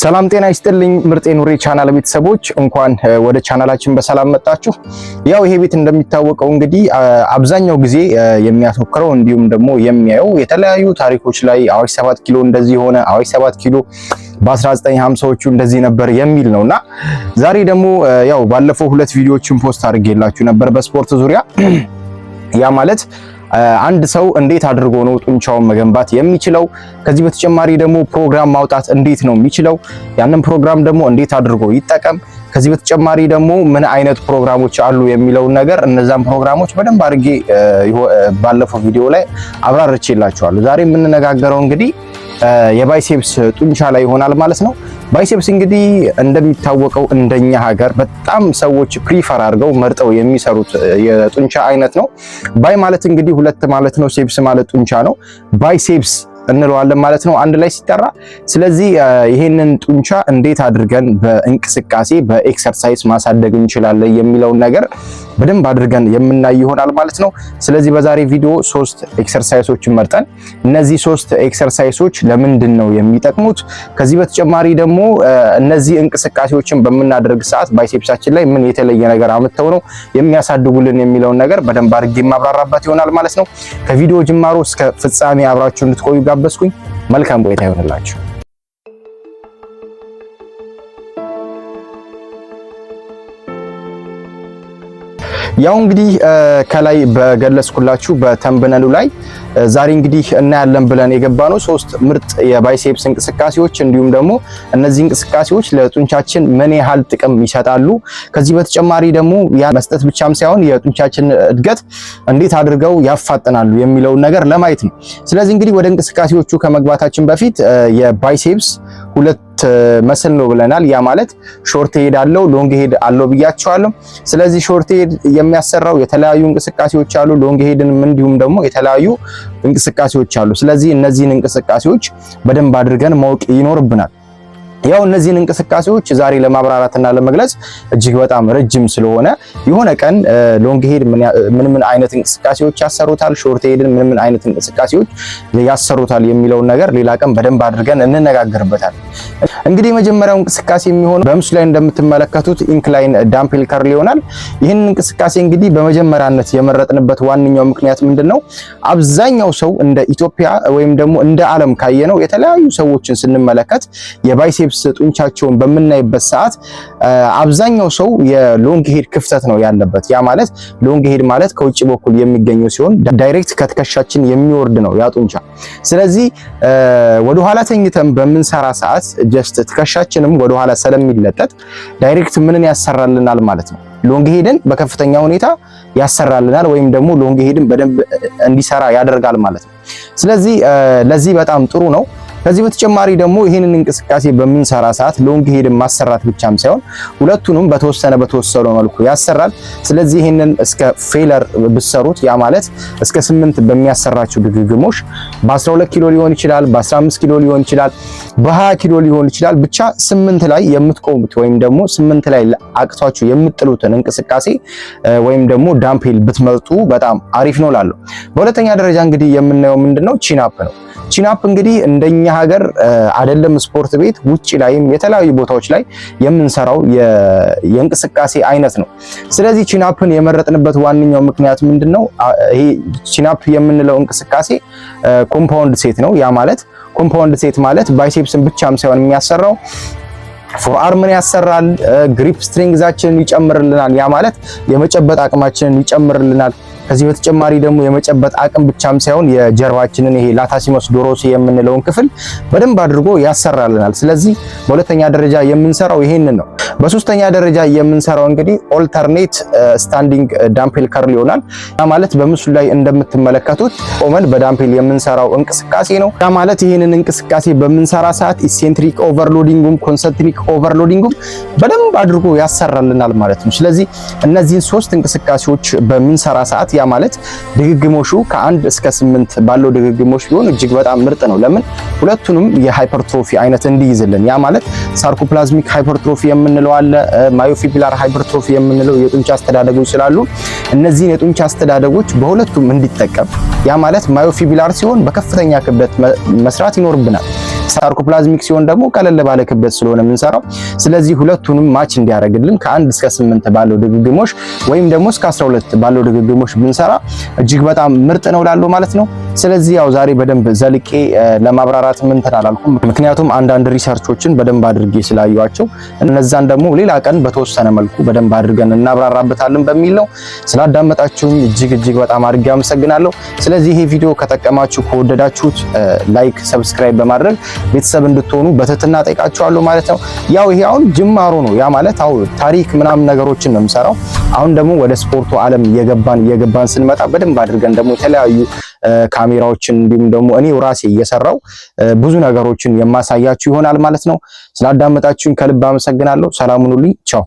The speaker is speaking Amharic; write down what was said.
ሰላም ጤና ይስጥልኝ ምርጥ የኑሬ ቻናል ቤተሰቦች፣ እንኳን ወደ ቻናላችን በሰላም መጣችሁ። ያው ይሄ ቤት እንደሚታወቀው እንግዲህ አብዛኛው ጊዜ የሚያተኩረው እንዲሁም ደግሞ የሚያየው የተለያዩ ታሪኮች ላይ አዋሽ 7 ኪሎ እንደዚህ ሆነ፣ አዋሽ 7 ኪሎ በ1950ዎቹ እንደዚህ ነበር የሚል ነውና ዛሬ ደግሞ ያው ባለፈው ሁለት ቪዲዮዎችን post አድርጌላችሁ ነበር በስፖርት ዙሪያ። ያ ማለት አንድ ሰው እንዴት አድርጎ ነው ጡንቻውን መገንባት የሚችለው፣ ከዚህ በተጨማሪ ደግሞ ፕሮግራም ማውጣት እንዴት ነው የሚችለው፣ ያንን ፕሮግራም ደግሞ እንዴት አድርጎ ይጠቀም፣ ከዚህ በተጨማሪ ደግሞ ምን አይነት ፕሮግራሞች አሉ የሚለውን ነገር እነዛን ፕሮግራሞች በደንብ አድርጌ ባለፈው ቪዲዮ ላይ አብራርቼላችኋለሁ። ዛሬ የምንነጋገረው እንግዲህ የ biceps ጡንቻ ላይ ይሆናል ማለት ነው። Biceps እንግዲህ እንደሚታወቀው እንደኛ ሀገር በጣም ሰዎች prefer አድርገው መርጠው የሚሰሩት የጡንቻ አይነት ነው። Bi ማለት እንግዲህ ሁለት ማለት ነው። Ceps ማለት ጡንቻ ነው። Biceps እንለዋለን ማለት ነው አንድ ላይ ሲጠራ። ስለዚህ ይሄንን ጡንቻ እንዴት አድርገን በእንቅስቃሴ በ exercise ማሳደግ እንችላለን የሚለውን ነገር በደንብ አድርገን የምናይ ይሆናል ማለት ነው። ስለዚህ በዛሬ ቪዲዮ ሶስት exercise ኦችን መርጠን እነዚህ ሶስት exercise ኦች ለምንድን ነው የሚጠቅሙት፣ ከዚህ በተጨማሪ ደግሞ እነዚህ እንቅስቃሴዎችን በምናደርግ ሰዓት biceps ኣችን ላይ ምን የተለየ ነገር አምጥተው ነው የሚያሳድጉልን የሚለውን ነገር በደንብ አድርጌ የማብራራበት ይሆናል ማለት ነው። ከቪዲዮ ጅማሮ እስከ ፍጻሜ አብራችሁ እንድትቆዩ ጋበዝኩኝ። መልካም ቆይታ ይሆንላችሁ። ያው እንግዲህ ከላይ በገለጽኩላችሁ በ thumbnail ኡ ላይ ዛሬ እንግዲህ እናያለን ብለን የገባነው ሶስት ምርጥ የ biceps እንቅስቃሴዎች እንዲሁም ደግሞ እነዚህ እንቅስቃሴዎች ለጡንቻችን ምን ያህል ጥቅም ይሰጣሉ፣ ከዚህ በተጨማሪ ደግሞ ያ መስጠት ብቻም ሳይሆን የጡንቻችን እድገት እንዴት አድርገው ያፋጥናሉ የሚለውን ነገር ለማየት ነው። ስለዚህ እንግዲህ ወደ እንቅስቃሴዎቹ ከመግባታችን በፊት የ biceps ሁለት muscle ነው ብለናል። ያ ማለት short head አለው፣ long head አለው ብያቸዋለሁ። ስለዚህ short head የሚያሰራው የተለያዩ እንቅስቃሴዎች አሉ፣ long head ንም እንዲሁም ደግሞ የተለያዩ እንቅስቃሴዎች አሉ። ስለዚህ እነዚህን እንቅስቃሴዎች በደንብ አድርገን ማወቅ ይኖርብናል። ያው እነዚህን እንቅስቃሴዎች ዛሬ ለማብራራትና ለመግለጽ እጅግ በጣም ረጅም ስለሆነ የሆነ ቀን long head ምን ምን አይነት እንቅስቃሴዎች ያሰሩታል፣ short head ን ምን ምን አይነት እንቅስቃሴዎች ያሰሩታል የሚለውን ነገር ሌላ ቀን በደንብ አድርገን እንነጋገርበታል። እንግዲህ የመጀመሪያው እንቅስቃሴ የሚሆነው በምስሉ ላይ እንደምትመለከቱት incline dumbbell curl ይሆናል። ይህን እንቅስቃሴ እንግዲህ በመጀመሪያነት የመረጥንበት ዋነኛው ምክንያት ምንድን ነው? አብዛኛው ሰው እንደ ኢትዮጵያ ወይም ደግሞ እንደ ዓለም ካየነው የተለያዩ ሰዎችን ስንመለከት የ biceps ጡንቻቸውን በምናይበት ሰዓት አብዛኛው ሰው የ long head ክፍተት ነው ያለበት። ያ ማለት long head ማለት ከውጭ በኩል የሚገኘው ሲሆን direct ከትከሻችን የሚወርድ ነው ያ ጡንቻ። ስለዚህ ወደኋላ ተኝተን በምንሰራ ሰዓት just ትከሻችንም ወደኋላ ስለሚለጠጥ direct ምንን ያሰራልናል ማለት ነው፣ long head ን በከፍተኛ ሁኔታ ያሰራልናል ወይም ደግሞ long head ን በደንብ እንዲሰራ ያደርጋል ማለት ነው። ስለዚህ ለዚህ በጣም ጥሩ ነው። ከዚህ በተጨማሪ ደግሞ ይህንን እንቅስቃሴ በምንሰራ ሰዓት long head ን ማሰራት ብቻም ሳይሆን ሁለቱንም በተወሰነ በተወሰነ መልኩ ያሰራል። ስለዚህ ይህንን እስከ failure ብትሰሩት፣ ያ ማለት እስከ 8 በሚያሰራችሁ ድግግሞሽ በ12 ኪሎ ሊሆን ይችላል፣ በ15 ኪሎ ሊሆን ይችላል፣ በ20 ኪሎ ሊሆን ይችላል። ብቻ 8 ላይ የምትቆሙት ወይም ደግሞ 8 ላይ አቅቷችሁ የምትጥሉትን እንቅስቃሴ ወይም ደግሞ dumbbell ብትመርጡ በጣም አሪፍ ነው እላለሁ። በሁለተኛ ደረጃ እንግዲህ የምናየው ምንድነው? Chin up ነው። Chin up እንግዲህ እንደኛ ሀገር አይደለም ስፖርት ቤት ውጪ ላይም የተለያዩ ቦታዎች ላይ የምንሰራው የእንቅስቃሴ አይነት ነው። ስለዚህ chin up ን የመረጥንበት ዋነኛው ምክንያት ምንድነው? ይሄ chin up የምንለው እንቅስቃሴ compound set ነው። ያ ማለት compound set ማለት biceps ን ብቻም ሳይሆን የሚያሰራው forearm ን ያሰራል፣ grip strength ኣችንን ይጨምርልናል። ያ ማለት የመጨበጥ አቅማችንን ይጨምርልናል። ከዚህ በተጨማሪ ደግሞ የመጨበጥ አቅም ብቻም ሳይሆን የጀርባችንን ይሄ latissimus dorsi የምንለውን ክፍል በደንብ አድርጎ ያሰራልናል። ስለዚህ በሁለተኛ ደረጃ የምንሰራው ይሄንን ነው። በሶስተኛ ደረጃ የምንሰራው እንግዲህ alternate standing dumbbell curl ይሆናል። ያ ማለት በምስሉ ላይ እንደምትመለከቱት ቆመን በ dumbbell የምንሰራው እንቅስቃሴ ነው። ያ ማለት ይህንን እንቅስቃሴ በምንሰራ ሰዓት eccentric overloading ኡም concentric overloading ኡም በደንብ አድርጎ ያሰራልናል ማለት ነው። ስለዚህ እነዚህን ሶስት እንቅስቃሴዎች በምንሰራ ሰዓት፣ ያ ማለት ድግግሞሹ ከ1 እስከ 8 ባለው ድግግሞሽ ቢሆን እጅግ በጣም ምርጥ ነው። ለምን? ሁለቱንም የ hypertrophy አይነት እንዲይዝልን። ያ ማለት sarcoplasmic hypertrophy የምንለው አለ፣ myofibrillar hypertrophy የምንለው የጡንቻ አስተዳደጎች ስላሉ እነዚህን የጡንቻ አስተዳደጎች በሁለቱም እንዲጠቀም፣ ያ ማለት myofibrillar ሲሆን በከፍተኛ ክብደት መስራት ይኖርብናል። Sarcoplasmic ሲሆን ደግሞ ቀለል ባለ ክብደት ስለሆነ የምንሰራው፣ ስለዚህ ሁለቱንም match እንዲያደርግልን ከ1 እስከ 8 ባለው ድግግሞሽ ወይም ደግሞ እስከ 12 ባለው ድግግሞሽ ብንሰራ እጅግ በጣም ምርጥ ነው ላለው ማለት ነው። ስለዚህ ያው ዛሬ በደንብ ዘልቄ ለማብራራት ምን አላልኩም፣ ምክንያቱም አንዳንድ research ኦችን በደንብ አድርጌ ስላየኋቸው እነዛን ደግሞ ሌላ ቀን በተወሰነ መልኩ በደንብ አድርገን እናብራራበታለን በሚል ነው። ስላዳመጣችሁኝ እጅግ እጅግ በጣም አድርጌ አመሰግናለሁ። ስለዚህ ይሄ ቪዲዮ ከጠቀማችሁ፣ ከወደዳችሁት like፣ subscribe በማድረግ ቤተሰብ እንድትሆኑ በትህትና ጠይቃችኋለሁ ማለት ነው። ያው ይሄ አሁን ጅማሮ ነው። ያ ማለት አሁን ታሪክ ምናምን ነገሮችን ነው የምሰራው። አሁን ደግሞ ወደ ስፖርቱ ዓለም እየገባን እየገባን ስንመጣ በደንብ አድርገን ደግሞ የተለያዩ ካሜራዎችን እንዲሁም ደግሞ እኔው ራሴ እየሰራው ብዙ ነገሮችን የማሳያችሁ ይሆናል ማለት ነው። ስላዳመጣችሁኝ ከልብ አመሰግናለሁ። ሰላም ሁኑልኝ። ቻው።